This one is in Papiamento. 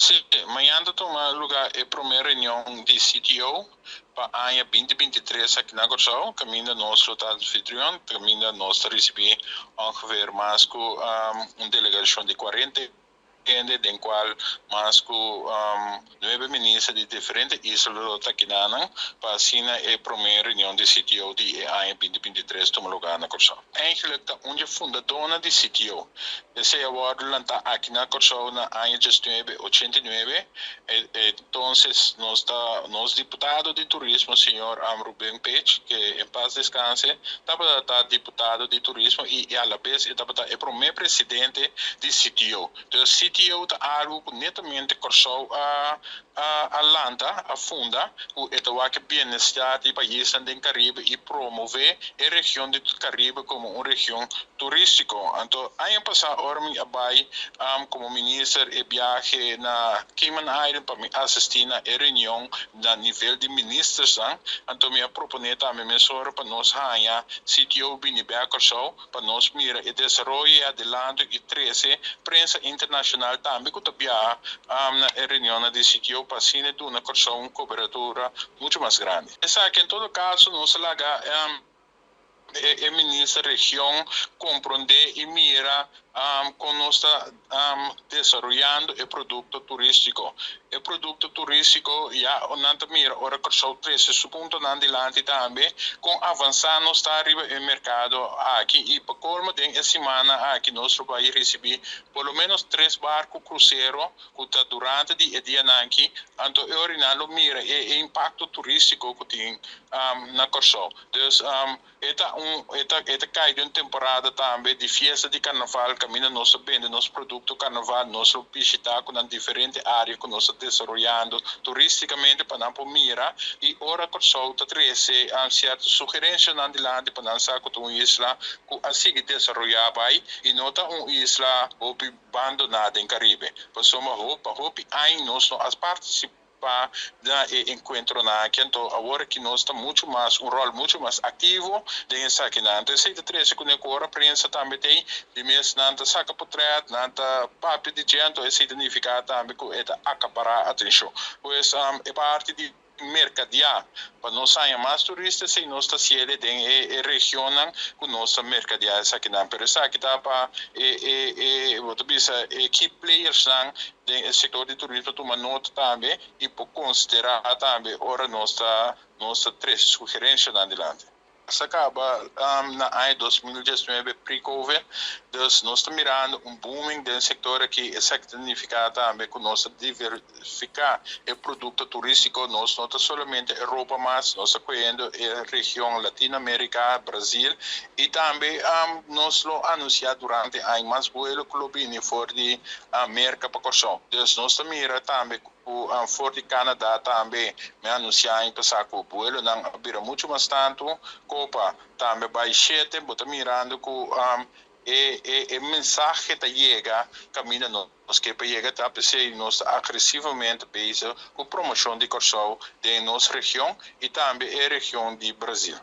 Sí, mañan ta tuma lugá e promé reunion di CTO pa aña 2023 aki na Kòrsou, kaminda nos lo ta anfitrion, kaminda nos ta risibí ongeveer mas ku un delegashon di 40 hende, den kual mas ku nuebe minister di diferente isla lo ta akinan pa asina e promé reunion di CTO di e aña 2023 tuma lugá na Kòrsou. Eigenlijk ta un di fundadónan di CTO. Esei a wòrdu lantá aki na Kòrsou na aña 1989. Entonces nos ta nos diputado di turismo, señor Ruben Pech, ku en paz descanse, tabata diputado di turismo i a la bes tabata e promé presidente di CTO. Anto CTO ta algu ku netamente Kòrsou a lanta, a funda, ku e ta wak bienestar di paisnan den Karibe i promové e region di Karibe komo un region turístiko. Anto, aña pasá ora mi a bai komo minister e biahe na Cayman Island pa mi asistí na e reunion na nivel di ministernan, anto mi a proponé tambe mesora pa nos haña CTO bini bèk Kòrsou pa nos mira e desaroyo i adelanto i trese prensa internashonal tambe ku ta biaha na e reunion di CTO pa asina duna Kòrsou un kobertura muchu mas grandi. Esaki, en todo kaso, nos laga e minister region komprondé i mira kon nos ta desaroyando e produkto turístiko. E produkto turístiko ya nan ta mira ora Kòrsou trese su puntonan dilanti tambe kon avansá nos ta riba e merkado aki i pa kolmo den e siman aki nos lo bai risibí por lo ménos tres barku krusero ku ta durante di e dianan aki, anto e ora nan lo mira e impakto turístiko ku tin na Kòrsou. Dus e ta kai den temporada tambe di fiesta di karnaval, kaminda nos ta bende nos produkto karnaval, nos ta bishitá ku diferente área ku nos ta desaroyando turístikamente pa nan por mira i ora Kòrsou ta trese sierto sugerensianan dilanti pa nan sa ku un isla ku a sigui desaroyá bai i no ta un isla hopi abandoná den Karibe. Pasobra hopi aña nos no a partisipá na e enkuentronan aki, anto awor ku nos ta muchu mas un ròl muchu mas aktivo den esakinan. Anto esei ta trese ku ora prensa tambe tin di mes nan ta saka portrèt, nan ta papia di dje, anto esei ta nifiká tambe ku e ta akapará atenshon. Pues e parti di merkadeá pa nos haña mas turista si nos ta hasié den e region ku nos ta merkadeá esakinan, pero esaki ta pa e bo ta bisa e key players nan den sektor di turismo tuma nota tambe i por konsiderá tambe ora nos ta trese sugerensianan dilanti. A kaba na aña 2019, pre-COVID, dus nos ta mirando un booming den sektor aki. Esaki ta nifiká tambe ku nos ta diversifiká e produkto turístiko. Nos no ta solamente Europa mas, nos ta kohiendo e region Latinoamérika, Brasil i tambe nos lo anunsiá durante aña mas vuelo ku lo bini for di Amérika pa Kòrsou. Dus nos ta mira tambe for di Canadá tambe, mi a anunsiá aña pasá ku vuelonan a bira muchu mas tantu, Copa tambe bai shete, bo ta mirando ku e mensahe ta yega kaminda nos ke pa yega. Ta p'esei nos ta agresivamente bezig ku promoshon di Kòrsou den nos region i tambe e region di Brasil.